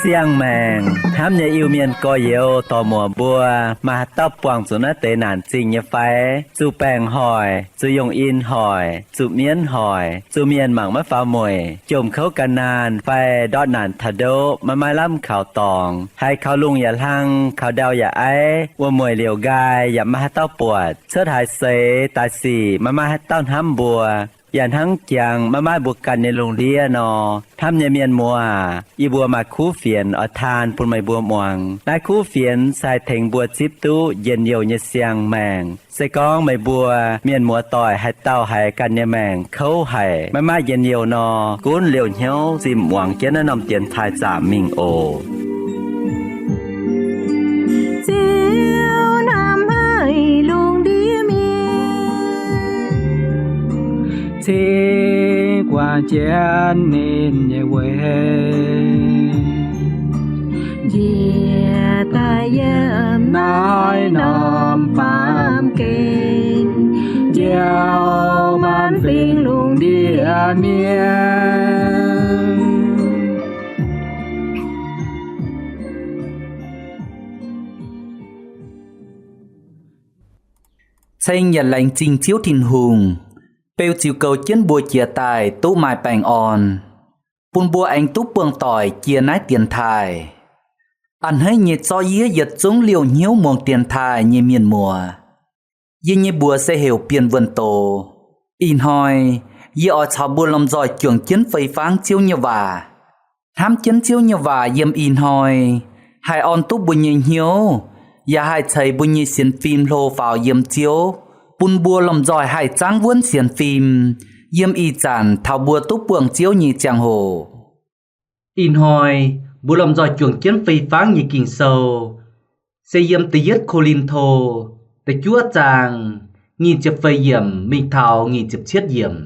Siang-maengc hnamv nyei Iu-Mienh gorx-youz dorc-muoc mbuo, maaih haaix dauh buangh zuqc naaiv deix naanc zingh nyei fai? Zuqc baengc hoic, zuqc yungh in hoic, zuqc mienv hoic, zuqc mienh mangc maiv faaux mueic, jomc kouv ga'naanh fai ndortv naanc taux ndoqv maiv maaih lamh kaux dorngx, haiz kaux lungh yaac hlang, kaux ndau yaac aiv, wuom-mueic liouc nqaai yaac maiv maaih haaix dauh buatc, cuotv haaix seix daaih sic maiv maaih haaix dauh hnamv mbuo, yaac hnangv jangx maiv maaih mbuo ganh nyei lungh ndiev nor, hnamv nyei mienh muoz aac, yie mbuo maaih kuv fienx oix taan bun meih mbuo muangx. Naaiv kuv fienx se haih tengx mbuo zipv duqv njien-youh nyei siang-maengc. Se gorngv meih mbuo mienh muoz-doic haaix dauh haiz ganh nyei maengc kouv haic, maiv maaih njien-youh nor, gunv liouh hnyouv zinh muangx jienv naaiv norm dienx taaih zaamc mingh oc. Ziouv hnamv haic lungh ndiev mienh, cingx guangc jienv ninh nyei weic, njiec daaih yiem naaiv norm baamh gen, njoux maanc fingx lungh ndiev mienh. Ceng yaac laengz zingh Ziouv Tin-Hungh, beu ziux goux jienv mbuo jiex daaih duqv maaih baengh orn, bun mbuo aengx duqv buangh doic jiex naaiv dienx taaih. A'hneiv nyei zorqv yie yietc zungv liouh hnyouv muangx dienx taaih nyei mienh muoz. Yie nyei mbuox se heuc Bienh Wuonh Doz. Ih hnoi yie oix caux mbuo lomh nzoih juangc jienv fei fangv Ziouv nyei waac. Hnamv jienv Ziouv nyei waac yiem ih hnoi haih orn duqv mbuo nyei hnyouv, yaac haih ceix mbuo nyei sienx fim hlo faaux yiem Ziouv, bun mbuo lomh nzoih haih zaangv wuonv sienx fim yiem ih zanc taux mbuo duqv buangh Ziouv nyei ziangh hoc. Ih hnoi mbuo lomh nzoih juangc jienv fei fangv nyei Ging-Sou se yiem Da'yietv Ko^lin^to da'juov zaang nyic ziepc feix yiemc mingh taux nyic ziepc cietv yiemc.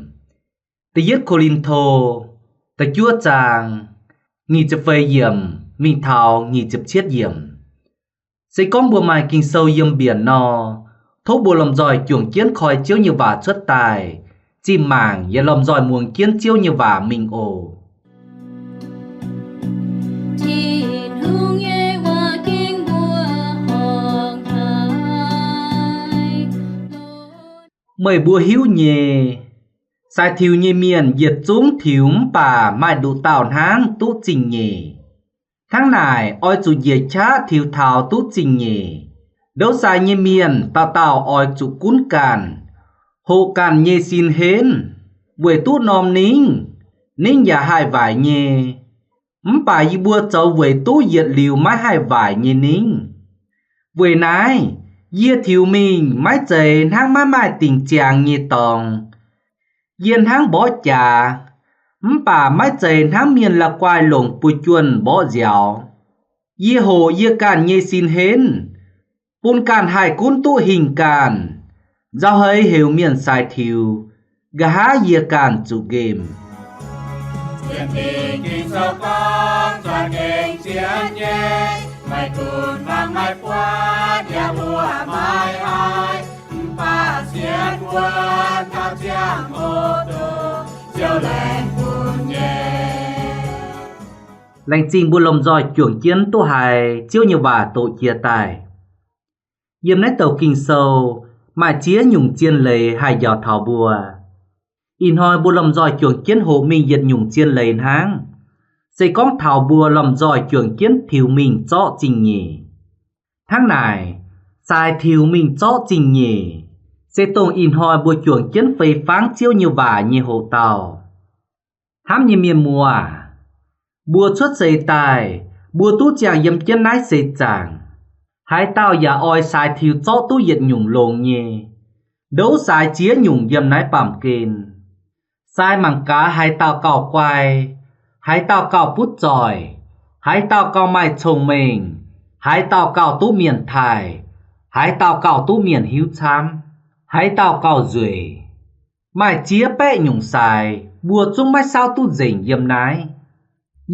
Da'yietv Ko^lin^to da'juov zaang nyic ziepc feix yiemc mingh taux nyic ziepc cietv yiemc. Se gorngv mbuo maaih Ging-Sou yiem mbienc nor, tov mbuo lomh nzoih juangc jienv koi Ziouv nyei waac cuotv daaih, zinh maangc yaac lomh nzoih muangx jienv Ziouv nyei waac mingh oc. Tin-Hungh nyei waac ging mbuo horngc haic. Meih mbuo hiuv nyei, sai tiux nyei mienh yietc zungv tiux mv baac maaih nduqc dauh hnangv duqv zingh-nyeic. Hnangv naaic, oix zuqc njiec qaqv tiux taux duqv zingh-nyeic. Ndouv sai nyei mienh dauh dauh oix zuqc gunv ganh, hoqc ganh nyei sin henv, weic duqv norm ningv, ningv yaac haih waaic nyei. Mv baac yie mbuo zoux weic duqv yietc liuz maiv haih waaic nyei ningv. Weic naaiv, yie tiux mingh maiv zeiz hnangv maiv maaih dingc ziangx nyei dorngx. Yie hnangv mborqv jaax, mv baac maiv zeiz hnangv mienh la'guaih longc buoz juonh mborqv nziaaux. Yie hoqc yie ganh nyei sin henv, bun ganh haih gunv duqv hingh ganh. Nzauh heix heuc mienh sai tiux, nqa'haav yie ganh zuqc nqemh. Laengz zingh mbuo lomh nzoih juangc jienv duqv haiz Ziouv nyei waac doqc jiez daaih. Yiem naaiv douc Ging-Sou maaih ziex nyungc zien leiz haih njaaux taux mbuo. Ih hnoi mbuo lomh nzoih juangc jienv hoqc mingh yietc nyungc zien leiz hnangv. Se gorngv taux mbuo lomh nzoih juangc jienv tiux mingh zorqv zingh nyeic. Hnangv naaic, sai tiux mingh zorqv zingh nyeic se dongh ih hnoi mbuo juangc jienv fei fangv Ziouv nyei waac nyei hoc dauh. Hnamv nyei mienh muoz, mbuo cuotv seix daaih, mbuo duqv ziangh yiem jienv naaiv seix zaangc. Haaix dauh yaac oix sai tiux zorqv duqv yietc nyungc longx nyei. Ndouv sai ziex nyungc yiem naaiv baamh gen. Sai mangc gaax, haaix dauh gauh guai, haaix dauh gauh butv zoih, haaix dauh gauh maaih cong-mengh, haaix dauh gauh duqv mienh taaih, haaix dauh gauh duqv mienh hiuv camv, haaix dauh gauh nzueic. Maaih ziex baeqv nyungc sai, mbuo zungv maiv saauv duqv nzengc yiem naaiv.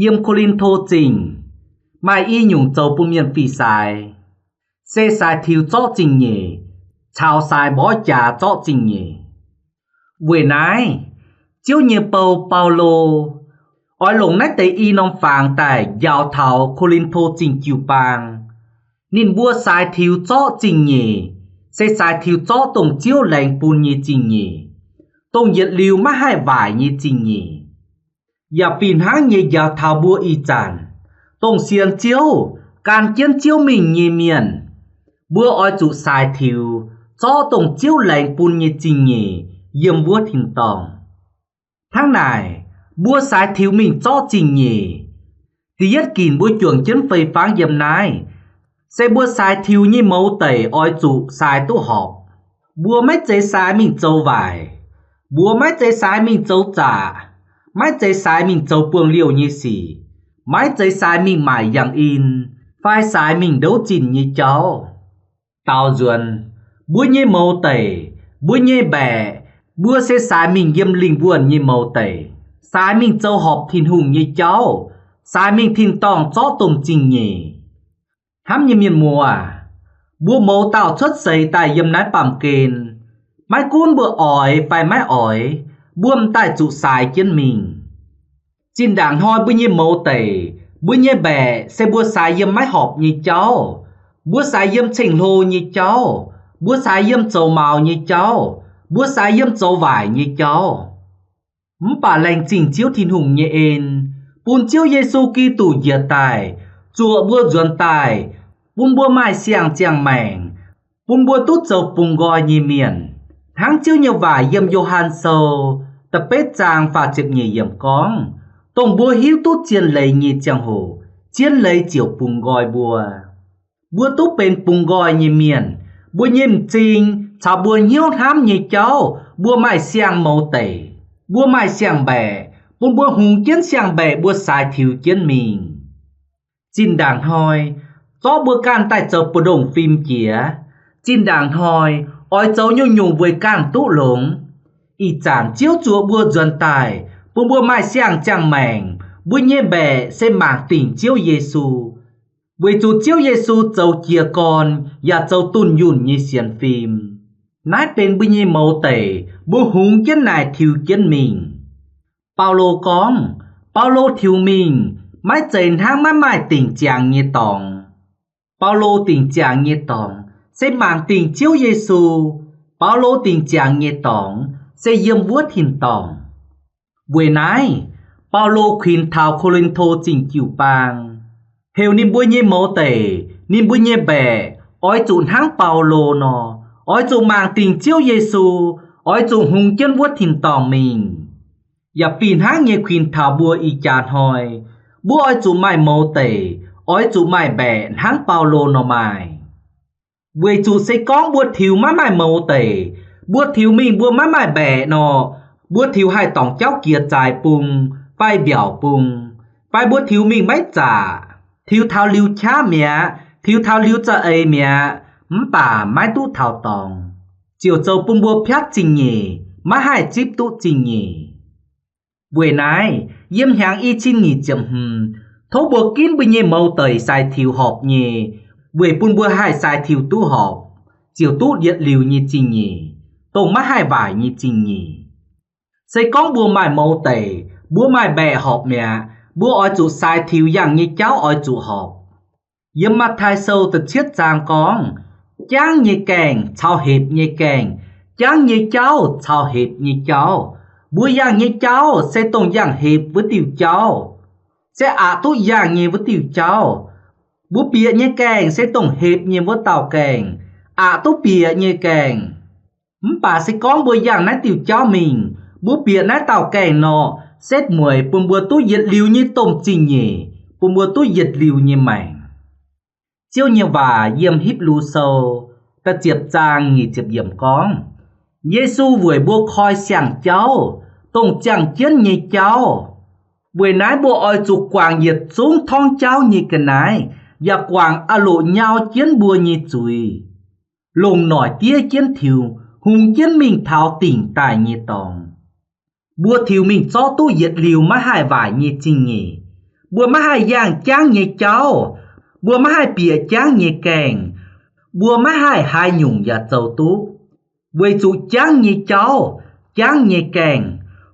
Yiem Ko^lin^to Zingh, maaih i nyungc zoux bun mienh fih saaix, se saaix tiux zorqv zingh nyeic caux saaix mborqv jaax zorqv zingh nyeic. Weic naaiv, Ziouv nyei bou, Baulo, oix longc naaiv deix i norm fangx daaih njaaux taux Ko^lin^to Zingh Jiu-Baang. Ninh mbuo saaix tiux zorqv zingh nyeic se saaix tiux zorqv dongh Ziouv laengz bun nyei zingh nyeic, dongh yietc liuz maiv haih waaic nyei zingh nyeic. Yaac fih hnangv nyei njaaux taux mbuo ih zanc, dongh sienx Ziouv, gan jienv Ziouv mingh nyei mienh, mbuo oix zuqc saaix tiux zorqv dongh Ziouv laengz bun nyei zingh nyeic yiem wuov tin-dorngh. Hnangv naaic, mbuo saaix tiux mingh zorqv zingh nyeic. Da'yietv ginc mbuo juangc jienv fei-fangv yiem naaiv, se mbuo saaix tiux nyei mouz deic oix zuqc saaix duqv horpc. Mbuo maiv zeiz saaix mingh zoux waaic. Mbuo maiv zeiz saaix mingh zoux zaqc, maiv zeiz saaix mingh zoux buangh liouh nyei sic, maiv zeiz saaix mingh maaic yangh in, fai saaix mingh ndouv zinh nyei jauv. Daaux nzuonx, mbuo nyei mouz deic, mbuo nyei mbaeqc, mbuo se saaix mingh yiem lingh wuonh nyei mouz deic, saaix mingh zoux horpc Tin-Hungh nyei jauv, saaix mingh tin-dorngh zorqv domh zingh nyeic. Hnamv nyei mienh muoz, mbuo mouz dauh cuotv seix daaih yiem naaiv baamh gen, maiv gunv mbuo oix fai maiv oix, mbuo m'daaih zuqc saaix jienv mingh. Zinh ndaangc hnoi mbuo nyei mouz deic, mbuo nyei mbaeqc se mbuo saaix yiem maiv horpc nyei jauv, mbuo saaix yiem ceng-hlo nyei jauv, mbuo saaix yiem zoux maux nyei jauv, mbuo saaix yiem zoux waaic nyei jauv. Mv baac laengz zingh Ziouv Tin-Hungh nyei en, bun Ziouv Yesu Giduc njiec daaih, zuoqc mbuo nzuonx daaih, bun mbuo maaih siang-ziangh maengc, bun mbuo duqv zoux bungx nqoi nyei mienh, hnangv Ziouv nyei waac yiem Yo^han Sou da'betv zaang faah ziepc nyeic yiemc gorngv, dongh mbuo hiuv duqv zien leiz nyei ziangh hoc, zien leiz ziouc bungx nqoi mbuo. Mbuo duqv benx bungx nqoi nyei mienh, mbuo nyei m'zing caux mbuo hnyouv hnamv nyei jauv, mbuo maaih siang-mouz deic, mbuo maaih siang-mbaeqc, bun mbuo hungx jienv siang-mbaeqc mbuo saaix tiux jienv mingh. Zinh ndaangc hnoi, zorqv mbuo ganh daaih zoux mbu'ndongx fim jiex. Zinh ndaangc hnoi, oix zoux nyungc-nyungc weic ganh duqv longx. Ih zanc Ziouv zuoqc mbuo nzuonx daaih, bun mbuo maaih siang-ziangh maengc, mbuo nyei mbaeqc se mangc dingc Ziouv Yesu, weic zuqc Ziouv Yesu zoux jiez gorn yaac zoux dunh yunh nyei sienx fim. Naaiv benx mbuo nyei mouz deic, mbuo hungx jienv naaic tiux jienv mingh. Baulo gorngv, Baulo tiux mingh maiv zeiz hnangv maiv maaih dingc ziangx nyei dorngx. Baulo dingc ziangx nyei dorngx se mangc dingc Ziouv Yesu. Baulo dingc ziangx nyei dorngx se yiem wuov tin-dorngh. Weic naaiv, Baulo kuinx taux Ko^lin^to Zingh Jiu-Baang, heuc ninh mbuo nyei mouz deic, ninh mbuo nyei mbaeqc oix zuqc hnangv Baulo nor, oix zuqc mangc dingc Ziouv Yesu, oix zuqc hungx jienv wuov tin-dorngh mingh. Yaac fih hnangv nyei kuinx taux mbuo ih jaax hnoi, mbuo oix zuqc maaih mouz deic, oix zuqc maaih mbaeqc hnangv Baulo nor maaih. Weic zuqc se gorngv mbuo tiux maiv maaih mouz deic, mbuo tiux mingh mbuo maiv maaih mbaeqc nor, mbuo tiux haih dorngc jauv jiex zaaix bung fai mbiaauc bung, fai mbuo tiux mingh maiv zaqc, tiux taux liuz qaqv mi'aqv, tiux taux liuz za'eix mi'aqv, mv baac maiv duqv taux dorngx, ziouc zoux bun mbuo piatv zingh nyeic, maiv haih zipv duqv zingh nyeic. Weic naaiv, yiem hnyangx i cin nyic ziepc hmz, tov mbuo ginv mbuo nyei mouz deic saaix tiux horpc nyei, weic bun mbuo haih saaix tiux duqv horpc, ziouc duqv yietc liuz nyei zingh nyeic, dongh maiv haih waaic nyei zingh nyeic. Se gorngv mbuo maaih mouz deic, mbuo maaih mbaeqc horpc mi'aqv, mbuo oix zuqc saaix tiux yangh nyei jauv oix zuqc horpc. Yiem Matv^tai Sou da'cietv zaang gorngv, jangv nyei gaengh caux hepc nyei gaengh, jangv nyei jauv caux hepc nyei jauv. Mbuo yangh nyei jauv se dongh yangh hepc wuov diuh jauv, se aqc duqv yangh nyei wuov diuh jauv. Mbuo bieqc nyei gaengh se dongh hepc nyei wuov dauh gaengh, aqc duqv bieqc nyei gaengh. Mv baac se gorngv mbuo yangh naaiv diuh jauv mingh, mbuo bieqc naaiv dauh gaengh nor, setv mueic bun mbuo duqv yietc liuz nyei domh zingh nyeic, bun mbuo duqv yietc liuz nyei maengc. Ziouv nyei waac yiem Hipv^lu Sou da'ziepc zaang nyic ziepc yiemc gorngv, Yesu weic mbuo koi siang-jauv, dongh ziangh jienv nyei jauv. Weic naaiv mbuo oix zuqc guangc yietc zungv torngv jauv nyei ga'naaiv, yaac guangc aah loc nyau jienv mbuo nyei zuiz, longc noic diev jienv tiux, hungx jienv mingh taux dingc daaih nyei dorngx. Mbuo tiux mingh zorqv duqv yietc liuz maiv haih waaic nyei zingh nyeic. Mbuo maiv haih yangh jangv nyei jauv, mbuo maiv haih bieqc jangv nyei gaengh, mbuo maiv haih haaix nyungc yaac zoux duqv. Weic zuqc jangv nyei jauv, jangv nyei gaengh,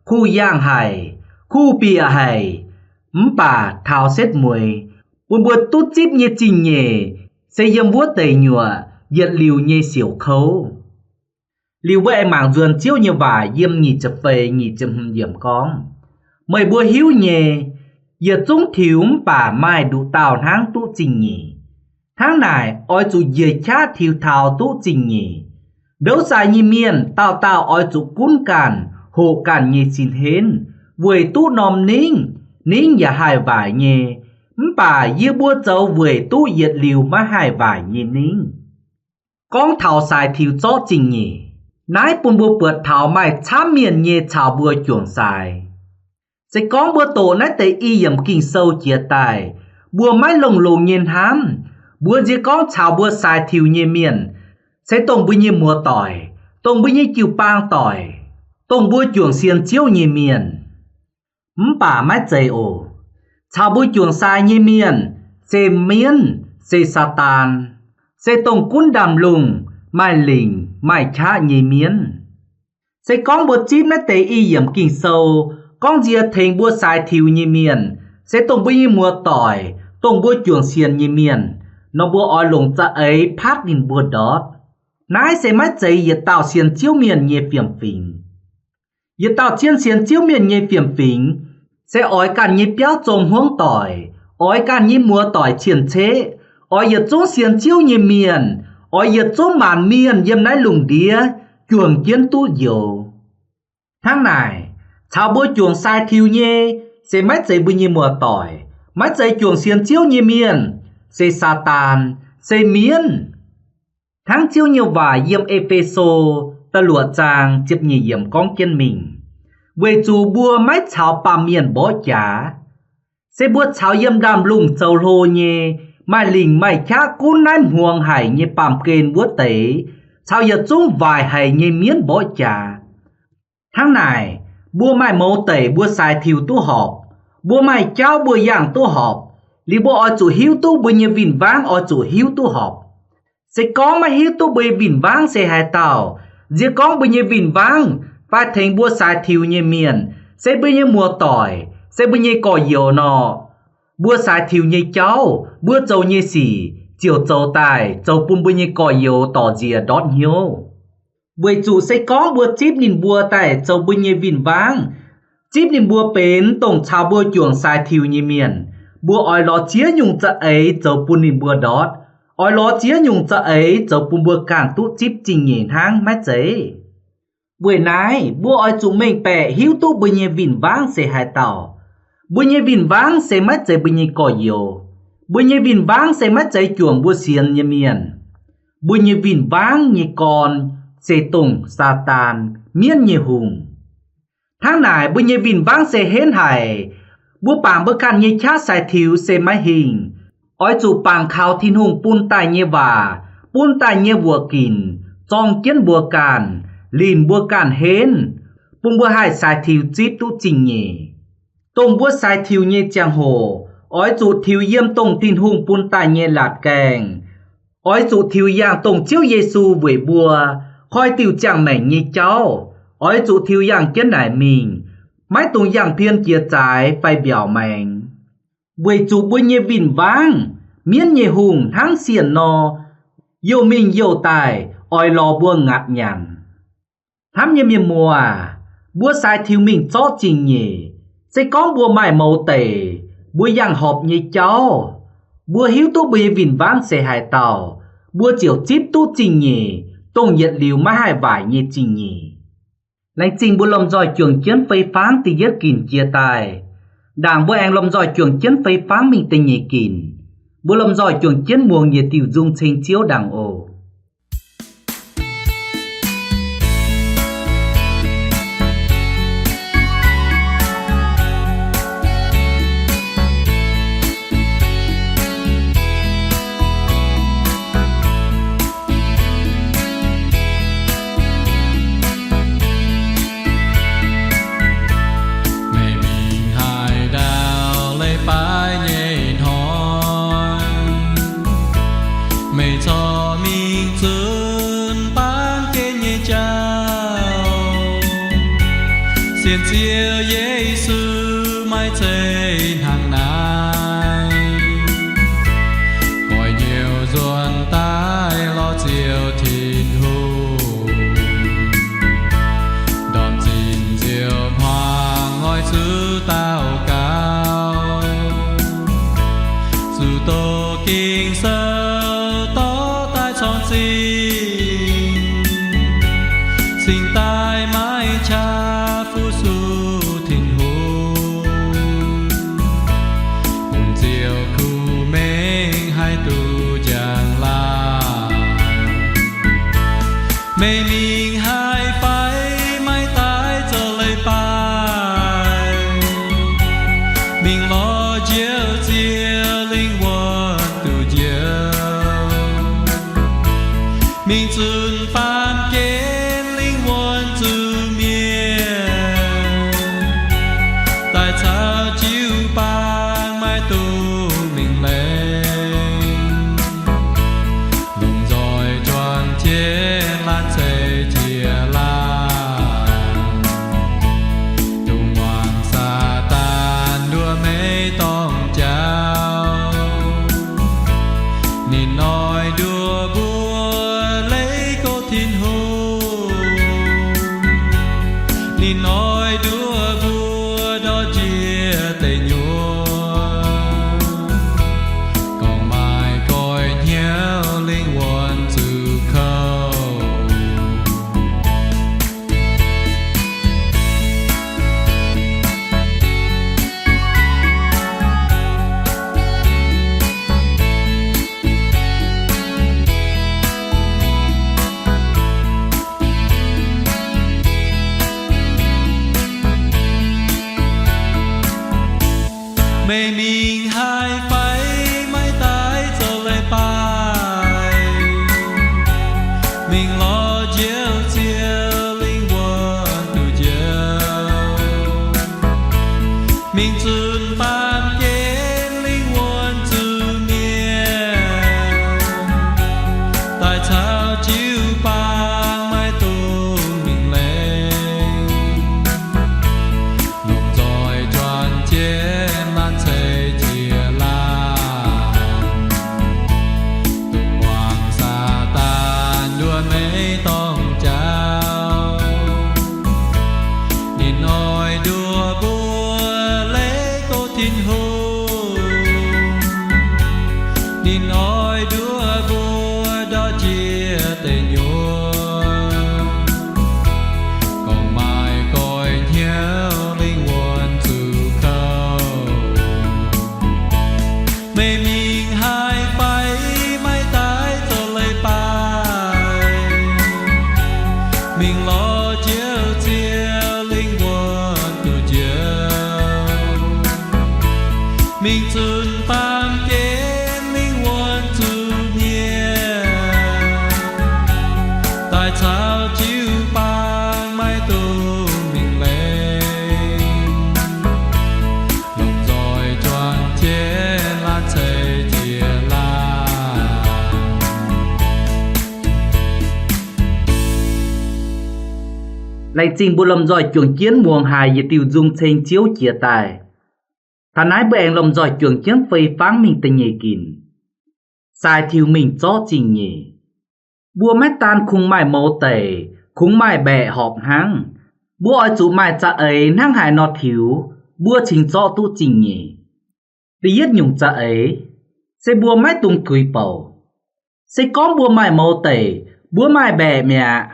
kuh yangh haic, kuh bieqc haic, mv baac taux setv mueiz, bun mbuo duqv zipv nyei zingh nyeic se yiem wuov deic nyuoqc yietc liuz nyei siouc kouv. Liuz mbuo aengx mangc nzuonx Ziouv nyei waac yiem nyic ziepc feix, nyic ziepc hmz yiemc gorngv, meih mbuo hiuv nyei, yietc zungv tiux mv baac maaih nduqc dauh hnangv duqv zingh nyeic. Hnangv naaic, oix zuqc njiec qaqv tiux taux duqv zingh nyeic. Ndouv sai nyei mienh dauh dauh oix zuqc gunv ganh hoqc ganh nyei sin henv weic duqv norm ningv. Ningv yaac haih waaic nyei, mv baac yie mbuo zoux weic duqv yietc liuz maiv haih waaic nyei ningv. Gorngv taux saaix tiux zorqv zingh nyeic, naaiv bun mbuo buatc taux maaih camv mienh nyei caux mbuo juangc saaix. Se gorngv mbuo doqc naaiv deix i yiemc Ging-Sou jiez daaih, mbuo maiv longx-longx nyei hnamv, mbuo nziex gorngv caux mbuo saaix tiux nyei mienh se dongh mbuo nyei muoz-doic, dongh mbuo nyei jiu-baang doic, dongh mbuo juangc sienx Ziouv nyei mienh. Mv baac maiv zeiz oc. Caux mbuo juangc saaix nyei mienh se mienv, se Saadaan, se dongh gunv ndaamv-lungh, maaih lingc maaih qaqv nyei mienv. Se gorngv mbuo zipv naaiv deix i yiemc Ging-Sou gorngv nziex tengx mbuo saaix tiux nyei mienh se dongh mbuo nyei muoz-doic, dongh mbuo juangc sienx nyei mienh nor, mbuo oix longc za'eix patv ninh mbuo ndortv. Naaiv se maiv zeiz yietc dauh sienx Ziouv mienh nyei fiem-fingx. Yietc dauh zien sienx Ziouv mienh nyei fiem-fingx se oix ganh nyei biauv zong hmuangv doic, oix ganh nyei muoz-doic cien-ceqv, oix yietc zungv sienx Ziouv nyei mienh, oix yietc zungv maanc mienh yiem naaiv lungh ndiev juangc jienv duqv njoux. Hnangv naaic, caux mbuo juangc saaix tiux nyei se maiv zeiz mbuo nyei muoz-doic, maiv zeiz juangc sienx Ziouv nyei mienh, se Saadaan, se mienv. Hnangv Ziouv nyei waac yiem E^fe^so da'luoqc zaang ziepc nyeic yiemc gorngv jienv mingh, weic zuqc mbuo maiv caux baamh mienh mborqv jaax. Se mbuo caux yiem ndaamv-lungh zoux hlo nyei, maaih lingc maaih qaqv gunv naaiv hmuangx haic nyei baamh gen wuov deix, caux yietc zungv waaic haic nyei mienv mborqv jaax. Hnangv naaic, mbuo maaih mouz deic mbuo saaix tiux duqv horpc, mbuo maaih jauv mbuo yangh duqv horpc, liuz mbuo oix zuqc hiuv duqv mbuo nyei win-wangv oix zuqc hiuv duqv horpc. Se gorngv maiv hiuv duqv mbuo nyei win-wangv se haaix dauh, nziex gorngv mbuo nyei win-wangv fai tengx mbuo saaix tiux nyei mienh, se mbuo nyei muoz-doic, se mbuo nyei gorx-youz nor, mbuo saaix tiux nyei jauv, mbuo zoux nyei sic ziouc zoux daaih zoux bun mbuo nyei gorx-youz dorc nziex ndortv hnyouv. Weic zuqc se gorngv mbuo zipv ninh mbuo daaih zoux mbuo nyei win-wangv, zipv ninh mbuo benx dongh caux mbuo juangc saaix tiux nyei mienh, mbuo oix lorz ziex nyungc za'eix zoux bun ninh mbuo ndortv, oix lorz ziex nyungc za'eix zoux bun mbuo ganh duqv zipv zingh nyeic hnangv, maiv zeiz? Weic naaiv mbuo oix zuqc mengh baeqc hiuv duqv mbuo nyei win-wangv se haaix dauh. Mbuo nyei win-wangv se maiv zeiz mbuo nyei gorx-youz. Mbuo nyei win-wangv se maiv zeiz juangc mbuo sienx nyei mienh. Mbuo nyei win-wangv nyei gorn se dongh Saadaan, mienv nyei hungh. Hnangv naaic, mbuo nyei win-wangv se henv haic. Mbuo bangc mbuo ganh nyei qaqv sai-tiux se maiv hingh. Oix zuqc bangc kaux Tin-Hungh bun daaih nyei waac, bun daaih nyei wuoqc ginc, zorng jienv mbuo ganh, linc mbuo ganh henv, bun mbuo haih sai-tiux zipv duqv zingh nyeic. Dongh mbuo sai-tiux nyei ziangh hoc, oix zuqc tiux yiem dongh Tin-Hungh bun daaih nyei laatc gaengh. Oix zuqc tiux yangh dongh Ziouv Yesu weic mbuo koi diuh ziangh maengc nyei jauv. Oix zuqc tiux yangh jienv naaic mingh, maiv dungx yangh pien jiex zaaix fai mbiaauc maengx. Weic zuqc mbuo nyei win-wangv, mienv nyei hungh hnangv sienh nor, youh mingh youh daaih oix lorz mbuo ngaatc nyanc. Hnamv nyei mienh muoz aac, mbuo sai-tiux mingh zorqv zingh nyeic. Se gorngv mbuo maaih mouz deic, mbuo yangh horpc nyei jauv, mbuo hiuv duqv mbuo nyei win-wangv se haaix dauh, mbuo ziouc zipv duqv zingh nyeic, dongh yietc liuz maiv haih waaic nyei zingh nyeic. Laengz zingh mbuo lomh nzoih juangc jienv fei-fangv da'yietv ginc jiex daaih. Ndaangc mbuo aengx lomh nzoih juangc jienv fei-fangv mingh da'nyeic ginc. Mbuo lomh nzoih juangc jienv muangx yietc diuh nzung ceng Ziouv ndaangc oc. Meih mingh haaix ndau, leiz-baaix Ziouv Yesu maiv zeiz hnangv naaiv. Goix hnyouv nzuonx daaih lorz Ziouv Tin-Hungh, ndorm zinh nziouv hmuangx oix zuqc daux gaux, zuqc doqc Ging-Sou dorh daaih corng zingh, cingx daaih maiv qaqv fu-sux Tin-Hungh, bun Ziouv kuh mengh haih duqv njang-laangc. Meih mingh haaix fai maiv daaih zoux leiz-baaix, mingh lorz Njoux Ziouv lingh wuonh duqv njoux, mingh zunc baamh gen lingh wuonh zuqc mienh, daaih caux jiu-baang maiv dungx mingh lengc. Lomh nzoih juangc jienv laanh ceix jiez laangc, dongh muangx Saadaan nduov maiv dorngc jauv. Ninh oix nduov mbuo leiz go Tin-Hungh. Ninh oix nduov mbuo ndortv njiec deic nyuoqc, gorngv maaih goix hnyouv lingh wuonh zuqc kouv. Meih mingh haaix fai maiv daaih zoux leiz-baaix, mingh lorz Njoux Ziouv lingh wuonh duqv njoux, mingh zunc baamh gen lingh wuonh zuqc mienh, daaih caux jiu-baang maiv dungx mingh lengc. Lomh nzoih juangc jienv laanh ceix jiez laangc, dongh muangx Saadaan nduov maiv dorngc jauv. Ninh oix nduov mbuo leiz go Tin-Hungh. Ninh oix nduov mbuo ndortv njiec deic nyuoqc, gorngv maaih goix hnyouv lingh wuonh zuqc kouv. Meih mingh haaix fai maiv daaih zoux leiz-baaix, mingh lorz Njoux Ziouv lingh wuonh duqv njoux, mingh zunc baamh gen lingh wuonh zuqc mienh, daaih caux jiu-baang maiv dungx mingh lengc. Lomh nzoih juangc jienv laanh ceix jiez laangc. Laengz zingh mbuo lomh nzoih juangc jienv muangx haic yietc diuh nzung ceng Ziouv jiex daaih. Taux naaiv mbuo aengx lomh nzoih juangc jienv fei fangv mingh da'nyeic ginc. Sai tiux mingh zorqv zingh nyeic. Mbuo maiv daan kungx maaih mouz deic, kungx maaih mbaeqc horpc hnangv. Mbuo oix zuqc maaih za'eix hnangv haaix nor tiux, mbuo cingx zorqv duqv zingh nyeic. Da'yietv nyungc za'eix, se mbuo maiv dungx tuix bouc. Se gorngv mbuo maaih mouz deic, mbuo maaih mbaeqc mi'aqv.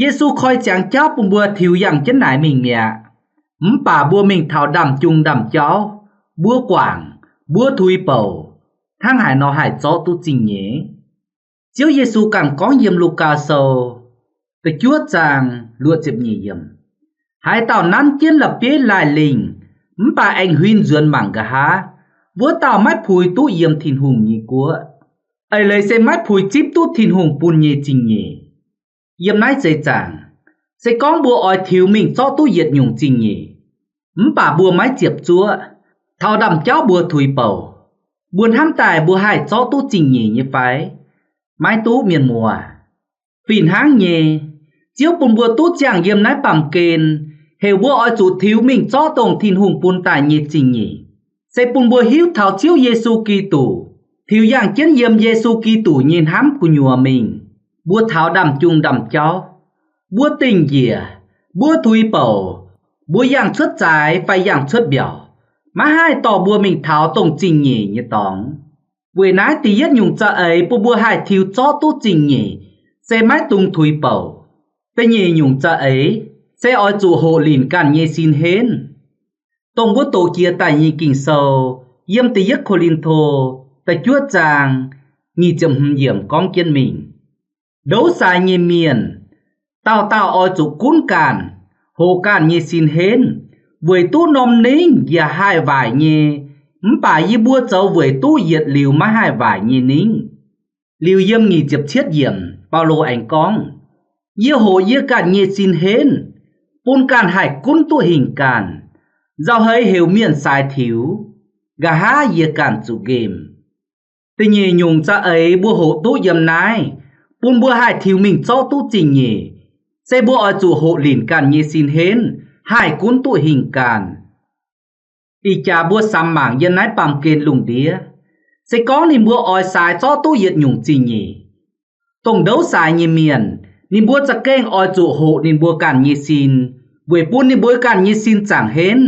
Yesu koi ziangx jauv bun mbuo tiux yangh jienv naaic mingh mi'aqv. Mv baac mbuo mingh taux ndaamv-jung ndaamv-jauv, mbuo guangc, mbuo tuix bouc, hnangv haaix nor haih zorqv duqv zingh nyeic? Ziouv Yesu ganh gorngv yiem Lugaa Sou da'juov zaang luoqc ziepc nyeic yiemc, haaix dauh nanv jienv la'bieiv laih lingh mv baac aengx huin nzuonx mangc nqa'haav, wuov dauh maiv puix duqv yiem Tin-Hungh nyei guoqv. Eix leiz se maiv puix zipv duqv Tin-Hungh bun nyei zingh nyeic. Yiem naaiv seix zaangc, se gorngv mbuo oix tiux mingh zorqv duqv yietc nyungc zingh nyeic, mv baac mbuo maiv ziepc zuoqv, taux ndaamv-jauv mbuo tuix bouc, mbuo hnamv daaih mbuo haih zorqv duqv zingh nyeic nyei fai? Maiv duqv, mienh muoz. Fih hnangv nyei, Ziouv bun mbuo duqv ziangh yiem naaiv baamh gen, Heuc mbuo oix zuqc tiux mingh zorqv dongh Tin-Hungh bun daaih nyei zingh nyeic, se bun mbuo hiuv taux Ziouv Yesu Giduc, tiux yangh jienv yiem Yesu Giduc nyei hnamv gu'nyuoz mingh, mbuo taux ndaamv-jung ndaamv-jauv, mbuo dingh njiec, mbuo tuix bouc, mbuo yangh cuotv zaaix fai yangh cuotv mbiaauc, maiv haih dorh mbuo mingh taux dongh zingh nyeic nyei dorngx. Weic naaiv da'yietv nyungc za'eix bun mbuo haih tiux zorqv duqv zingh nyeic, se maiv dungx tuix bouc. Da'nyeic nyungc za'eix se oix zuqc hoqc linc ganh nyei sin henv. Dongh mbuo doqc jiex daaih nyei Ging-Sou, yiem da'yietv Ko^lin^to da'juov zaang nyic ziepc hmz yiemc gorngv jienv mingh, ndouv sai nyei mienh, dauh dauh oix zuqc gunv ganh, hoqc ganh nyei sin henv, weic duqv norm ningv yaac haih waaic nyei. Mv baac yie mbuo zoux weic duqv yietc liuz maiv haih waaic nyei ningv. Liuz yiem nyic ziepc cietv yiemc Baulo aengx gorngv, yie hoqc yie ganh nyei sin henv, bun ganh haih gunv duqv hingh ganh, nzauh heix heuc mienh saaix tiux, nqa'haav yie ganh zuqc nqemh. Da'nyeic nyungc za'eix mbuo hoqc duqv yiem naaiv, bun mbuo haih tiux mingh zorqv duqv zingh nyeic, se mbuo oix zuqc hoqc linc ganh nyei sin henv, haih gunv duqv hingh ganh. Ih jaax mbuo samx mangc yiem naaiv baamh gen lungh ndiev, se gorngv ninh mbuo oix saaix zorqv duqv yietc nyungc zingh nyeic, dongh ndouv sai nyei mienh, ninh mbuo za'gengh oix zuqc hoqc ninh mbuo ganh nyei sin, weic bun ninh mbuo ganh nyei sin zaangc henv.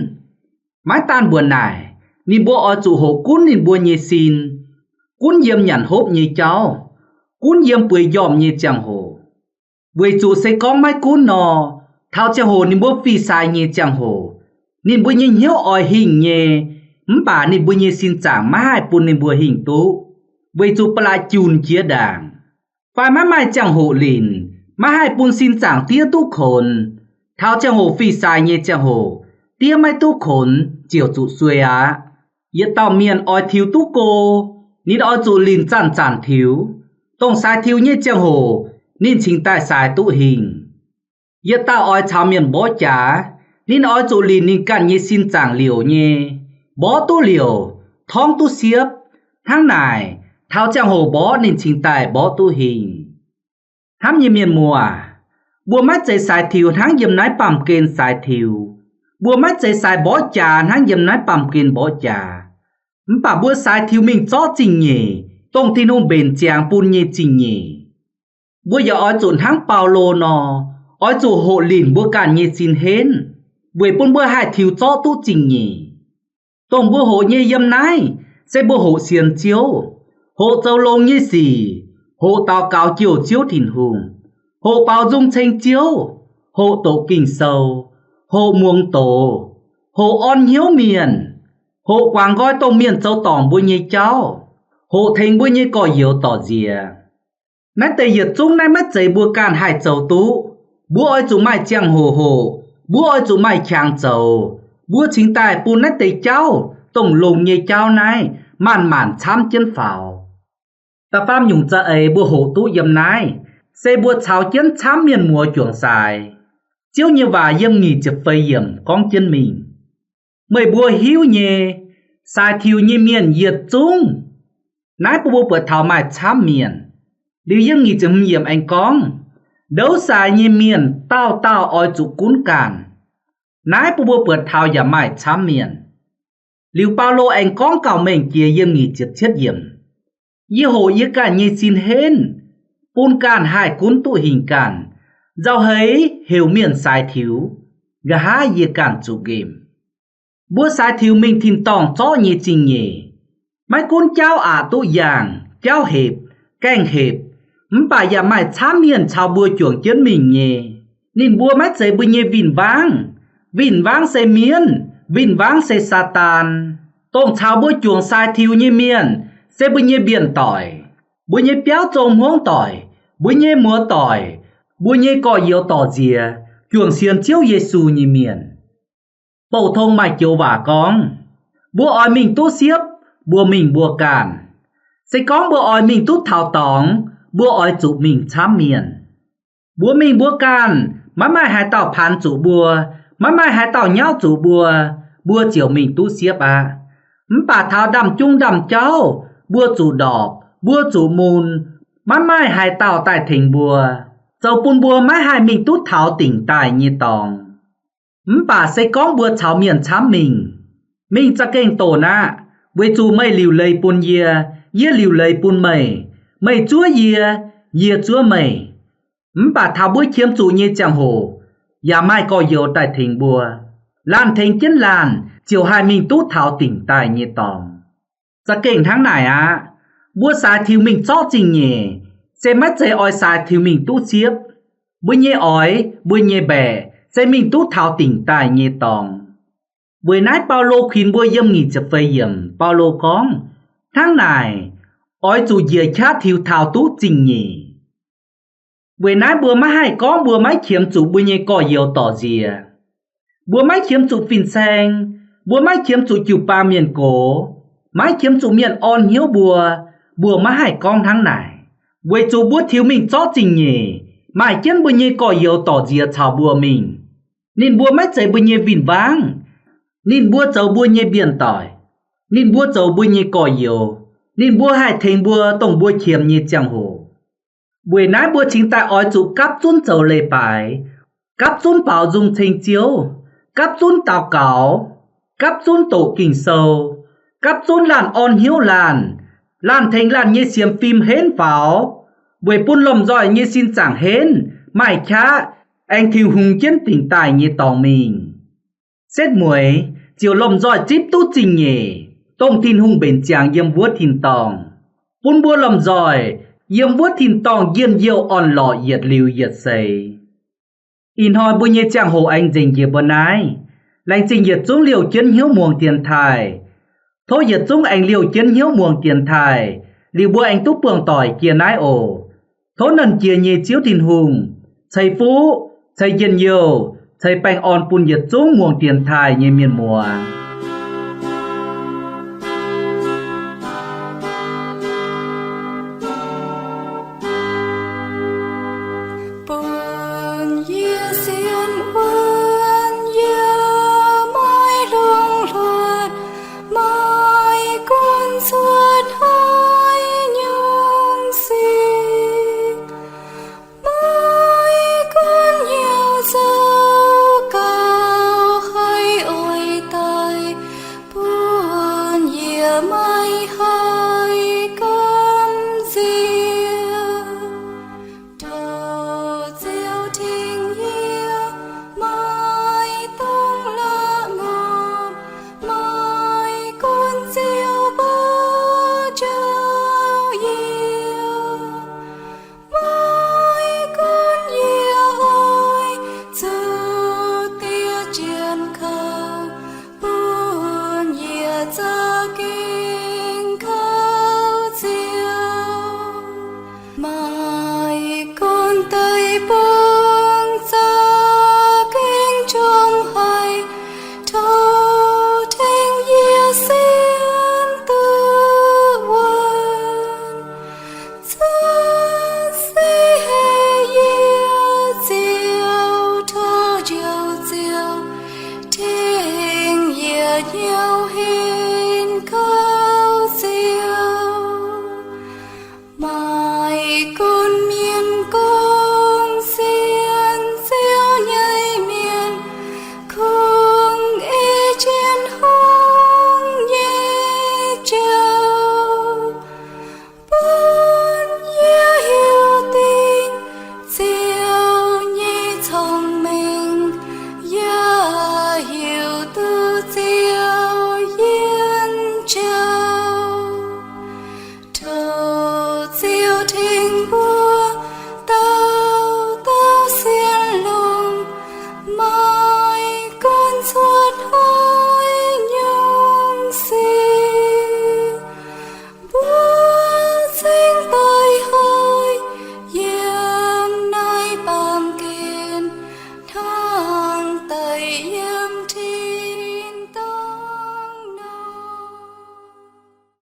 Maiv daan mbuoqc naaic, ninh mbuo oix zuqc hoqc gunv ninh mbuo nyei sin, gunv yiem nyanc hopv nyei jauv, gunv yiem bueix njormh nyei ziangh hoc. Weic zuqc se gorngv maiv gunv nor, taux ziangh hoc ninh mbuo fih sai nyei ziangh hoc, ninh mbuo nyei hnyouv oix hingh nyei, mv baac ninh mbuo nyei sin zaangc maiv haih bun ninh mbuo hingh duqv, weic zuqc ba'laqc junc jiex ndaangc, fai maiv maaih ziangh hoc linc, maiv haih bun sin zaangc diev duqv konx. Taux ziangh hoc fih sai nyei ziangh hoc, diev maiv duqv konx ziouc zuqc suei aqv. Yietc dauh mienh oix tiux duqv go, ninh oix zuqc linc zanc-zanc tiux. Dongh saaix tiux nyei ziangh hoc, ninh cingx daaih saaix duqv hingh. Yietc dauh oix caux mienh mborqv jaax, ninh oix zuqc linc ninh ganh nyei sin zaangc liouc nyei, mborqv duqv liouc, torngv duqv siepv. Hnangv naaic, taux ziangh hoc mborqv ninh cingx daaih mborqv duqv hingh. Hnamv nyei mienh muoz, mbuo maiv zeiz saaix tiux hnangv yiem naaiv baamh gen saaix tiux. Mbuo maiv zeiz saaix mborqv jaax hnangv yiem naaiv baamh gen mborqv jaax. Mv baac mbuo saaix tiux mingh zorqv zingh nyeic, dongh Tin-Hungh mbenc ziangx bun nyei zingh nyeic. Mbuo yaac oix zuqc hnangv Baulo nor, oix zuqc hoqc linc mbuo ganh nyei sin henv, weic bun mbuo haih tiux zorqv duqv zingh nyeic. Dongh mbuo hoqc nyei yiem naaiv se mbuo hoqc sienx Ziouv, hoqc zoux longx nyei sic, hoqc daux gaux jouh Ziouv Tin-Hungh, hoqc baaux nzung ceng Ziouv, hoqc doqc Ging-Sou, hoqc muangx doz, hoqc orn hnyouv mienh, hoqc guangc nqoi dongh mienh zoux dorngc mbuo nyei jauv, hoqc tengx mbuo nyei gorx-youz dorc nziex. Naaiv deix yietc zungv naaiv maiv zeiz mbuo ganh haih zoux duqv. Mbuo oix zuqc maaih ziangh hoc hoqc, mbuo oix zuqc maaih qangx zoux, mbuo cingx daaih bun naaiv deix jauv, dongh longx nyei jauv naaiv, maanc-maanc camv jienv faaux. Da'faam nyungc za'eix mbuo hoqc duqv yiem naaiv, se mbuo caux jienv camv mienh muoz juangc saaix. Ziouv nyei waac yiem nyic ziepc feix yiemc gorngv jienv mingh, meih mbuo hiuv nyei, saaix tiux nyei mienh yietc zungv, naaiv bun mbuo buatc taux maaih camv mienh. Liuz yiem nyic ziepc hmz yiemc aengx gorngv, ndouv sai nyei mienh dauh dauh oix zuqc gunv ganh. Naaiv bun mbuo buatc taux yaac maaih camv mienh. Liuz Baulo aengx gorngv gauh mengh jiex yiem nyic ziepc cietv yiemc, yie hoqc yie ganh nyei sin henv, bun ganh haih gunv duqv hingh ganh, nzauh heix heuc mienh saaix tiux, nqa'haav yie ganh zuqc nqemh. Mbuo saaix tiux mingh tin-dorngh zorqv nyei zingh nyeic, maiv gunv jauv aqc duqv yaangh, jauv hepc, gaengh hepc, mv baac yaac maaih camv mienh caux mbuo juangc jienv mingh nyei. Ninh mbuo maiv zeiz mbuo nyei win-wangv. Win-wangv se mienv, win-wangv se Saadaan. Dongh caux mbuo juangc saaix tiux nyei mienh se mbuo nyei mbienv doic, mbuo nyei biauv zong hmuangv doic, mbuo nyei muoz-doic, mbuo nyei gorx-youz dorc nziex, juangc sienx Ziouv Yesu nyei mienh. Bouh tong maaih joux waac gorngv, mbuo oix mingh duqv siepv, mbuo mingh mbuo ganh. Se gorngv mbuo oix mingh duqv taux dorngx, mbuo oix zuqc mingh camv mienh. Mbuo mingh mbuo ganh, maiv maaih haaix dauh paanx zuqc mbuo, maiv maaih haaix dauh nyauv zuqc mbuo, mbuo ziouc mingh duqv siepv aqv. Mv baac taux ndaamv-jung ndaamv-jauv, mbuo zuqc ndorpc, mbuo zuqc mun, maiv maaih haaix dauh daaih tengx mbuo, zoux bun mbuo maiv haih mingh duqv taux dingc daaih nyei dorngx. Mv baac se gorngv mbuo caux mienh camv mingh, mingh za'gengh doqc aqv, weic zuqc meih liuc leiz bun yie, yie liuc leiz bun meih, meih zuov yie, yie zuov meih. Mv baac taux mbuo qiemx zuqc nyei ziangh hoc, yaac maaih gorx-youz daaih tengx mbuo. Laanh tengx jienv laanh ziouc haih mingh duqv taux dingc daaih nyei dorngx. Za'gengh hnangv naaic aqv. Mbuo saaix tiux mingh zorqv zingh nyeic, se maiv zeiz oix saaix tiux mingh duqv siepv. Mbuo nyei oix, mbuo nyei mbaeqc se mingh duqv taux dingc daaih nyei dorngx. Weic naaiv Baulo kuinx mbuo yiem nyic ziepc feix yiemc, Baulo gorngv, hnangv naaic, oix zuqc njiec qaqv tiux taux duqv zingh nyeic. Weic naaiv mbuo maiv haih gorngv mbuo maiv qiemx zuqc mbuo nyei gorx-youz dorc nziex. Mbuo maiv qiemx zuqc fin-saeng, mbuo maiv qiemx zuqc jiu-baang mienh gox, maiv qiemx zuqc mienh orn hnyouv mbuo, mbuo maiv haih gorngv hnangv naaic, weic zuqc mbuo tiux mingh zorqv zingh nyeic, maaih jienv mbuo nyei gorx-youz dorc nziex caux mbuo mingh. Ninh mbuo maiv zeiz mbuo nyei win-wangv. Ninh mbuo zoux mbuo nyei mbienv doic. Ninh mbuo zoux mbuo nyei gorx-youz. Ninh mbuo haih tengx mbuo dongh mbuo qiemx nyei ziangh hoc. Weic naaiv mbuo cingx daaih oix zuqc gapv zunv zoux leiz-baaix, gapv zunv baaux nzung ceng Ziouv, gapv zunv daux gaux, gapv zunv doqc Ging-Sou, gapv zunv laanh orn hnyouv laanh, laanh tengx laanh nyei siemx fim henv faaux, weic bun lomh nzoih nyei sin zaangc henv, maaih qaqv, aengx tiux hungx jienv dingc daaih nyei dorngx mingh. Setv mueiz ziouc lomh nzoih zipv duqv zingh nyeic, dongh Tin-Hungh mbenc ziangx yiem wuov tin-dorngh, bun mbuo lomh nzoih yiem wuov tin-dorngh njien-youh orn-lorqc yietc liuz yietc seix. Ih hnoi mbuo nyei ziangh hoc aengx nzengc njiec mbuo naaiv. Laengz zingh yietc zungv liouh jienv hnyouv muangx dienx taaih. Tov yietc zungv aengx liouh jienv hnyouv muangx dienx taaih, liuz mbuo aengx duqv buangh doic jiex naaiv oc. Tov Nernh Jiex nyei Ziouv Tin-Hungh ceix fuqv, ceix njien-youh, ceix baengh orn bun yietc zungv muangx dienx taaih nyei mienh muoz.